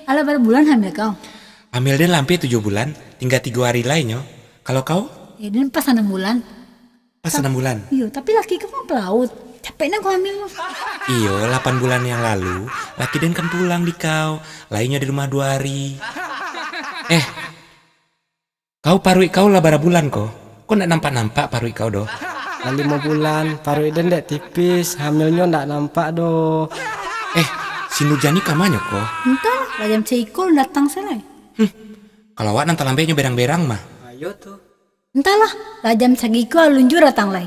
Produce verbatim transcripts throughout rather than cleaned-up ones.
Alah bara bulan hamil kau? Hamil den lah ampia tujuah bulan, tingga tigo ari lai nyo. Kalau kau? Eh, den pas anam bulan. Pas anam bulan? Iyo, tapi laki kau kan pelaut. Capek nah kau hamil mah. Iyo, lapan bulan yang lalu, laki den kan pulang di kau. Lai nyo di rumah duo ari. Eh, kau paruik kau lah bara bulan ko? Kok ndak nampak-nampak paruik kau doh? Lah limo bulan, paruik den dek tipis, hamilnyo ndak nampak doh. Eh, si Nurjani ka ma nyo ko? Entah, lah jam saiko alun datang se lai. Hmm, kalau awak nan talambek nyo berang-berang mah. Ayo tu. Entahlah, lah jam sagiko alun juo datang lai.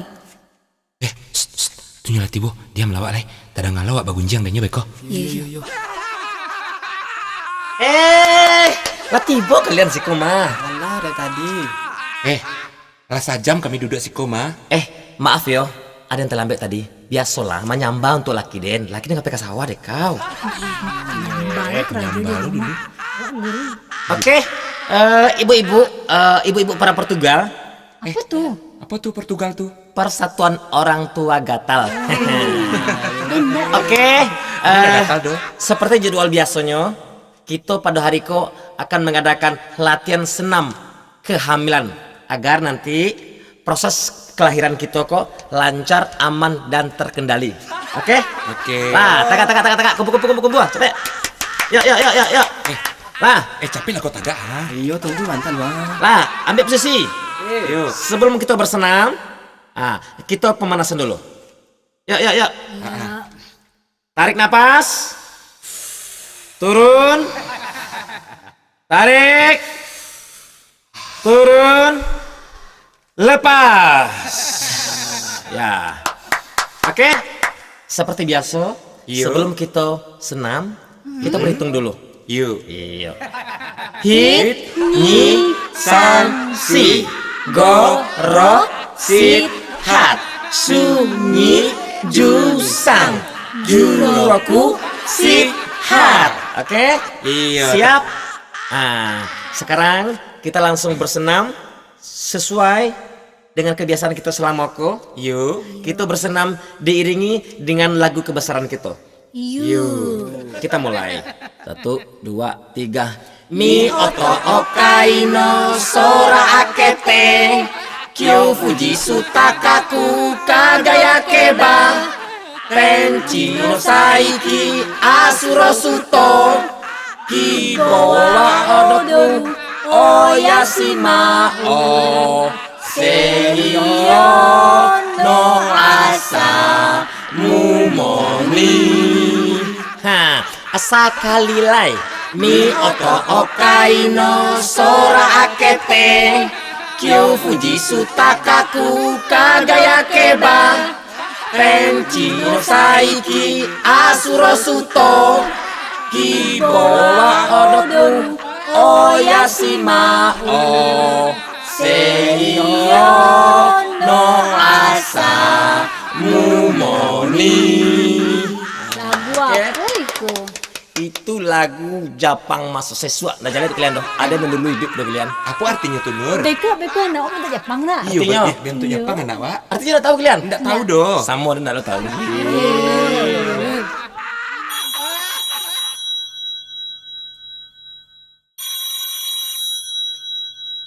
Eh, sst, sst, tu nyo lah tibo. Diam lah awak lai. Tadanga lo awak bagunjiang den nyo beko. Iyo, iyo, iyo. Eh, lah tibo kalian siko mah. Alah, dari tadi. Eh, lah sajam kami duduak siko mah. Eh, maaf yo, aden talambek tadi. Biasolah, manyambah untuak laki den. Laki den ka pai ka sawah dek kau. Balik lagi di rumah. Awak guru. Oke, eh, ibu-ibu, eh, ibu-ibu para Portugal. Apo tu? Apo tu Portugal tu? Persatuan Orang Tua Gatal. Oke, eh, gatal tu. Seperti jadwal biasonyo, kito pado hari ko akan mangadakan latihan senam kehamilan, agar nanti proses kelahiran kito ko lancar, aman, dan terkendali. Oke? Oke. Lah, tagak, tagak, tagak, tagak. Kumpul, kumpul, kumpul, kumpul. Capek. Yo, yo, yo, yo, yo. Eh. Lah. Eh, capek lah kau tagak, ha? Iyo, tunggu mantan, Bang. Lah, ambil posisi. Yo. Sebelum kito bersenam, ah, kito pemanasan dulu. Yo, yo, yo. Tarik napas. Turun. Tarik. Turun. Lepas. Ya. Oke. Seperti biaso, iyo, sebelum kito senam, kito berhitung dulu. Iyo. Iyo. Hit, nyi, san, si. Go, ro, sit, hat. Sunyi, ju, sang. Ju, ro, ku, sit, hat. Oke? Iyo. Siap? Ah, sekarang kita langsung bersenam sesuai dengan kebiasaan kita selama ko. Iyo. Kita bersenam diiringi dengan lagu kebesaran kita. Iyo. Kita mulai. Satu, dua, tiga. Mi oto okai no sora akete. Kyo Fuji Suta kaku kagaya keba. Penci no saiki asuro suto. Kibowa odoku oyasima o. Seiyo no asa mumoni. Ha, sakali lai. Mi oto okai no sora akete. Kyo Fuji Suta kaku kagaya keba. Penci no saiki asuro suto. Kibowa odoku oyasima o. Seiyo no asa mumoni. Lagu apo iko? Itu lagu Japang maso sasuak. Ndak jaleh dek kalian doh. Ado nan dulu iduik doh kalian. Apo artinyo tu, Nur? Beko, beko, anak awak mintak Japang nak? Iyo, artinyo? Be-, bentuk Japang anak awak. Artinyo ndak tahu kalian? Ndak tahu doh. Samo ado ndak tahu.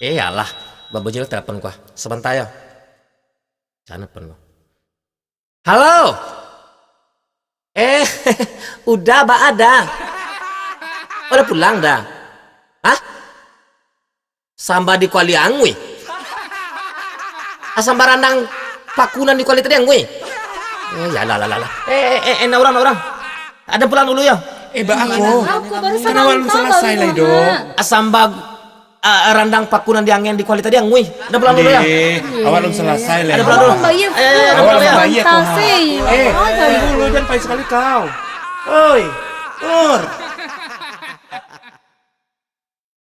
Eh, alah. Babunyi lo telepon ko. Sabanta yo. Cana pun lo. Halo. Eh, Uda, baa Da? Uda pulang Da? Hah? Samba di kuali anguih? Ah, samba randang pakunan di kuali tadi anguih? Eh, ya lah, lah, lah, lah. Eh, eh, eh, eh, nak urang, nak urang. Aden pulang dulu yo. Eh, baa ko? Kan awak alun salasai lai doh. Ah, samba, ah, randang pakunan di angen di kuali tadi anguih. Aden pulang dulu yo. Eh, awak alun salasai lai. Aden pulang dulu. Awak alun bayia ko. Ayo, ayo, ayo, aden pulang dulu yo. Awak alun bayia ko, ha. Eh, tunggu dulu, jan pai sakali kau. Oi, Nur.